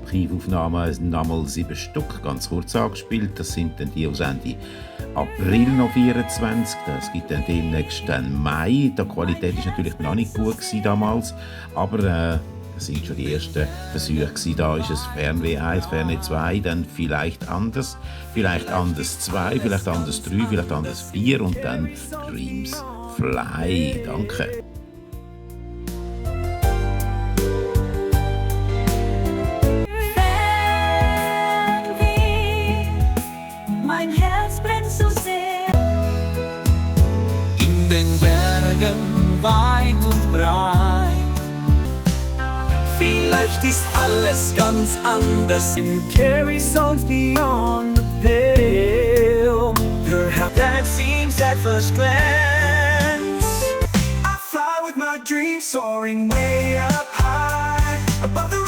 Archivaufnahmen nochmal 7 Stück, ganz kurz angespielt. Das sind dann die aus Ende April noch 24. Es gibt dann demnächst Mai. Die Qualität war natürlich noch nicht gut damals, aber das sind schon die ersten Versuche gewesen. Da ist es Fernweh 1, Fernweh 2, dann vielleicht anders 2, vielleicht anders 3, vielleicht anders 4 und dann Dreams Fly. Danke. Mein Herz brennt so sehr. In den Bergen weit und breit. Vielleicht ist alles ganz anders. You carry songs beyond the veil. Your heart that seems at first glance. I fly with my dreams soaring way up high above the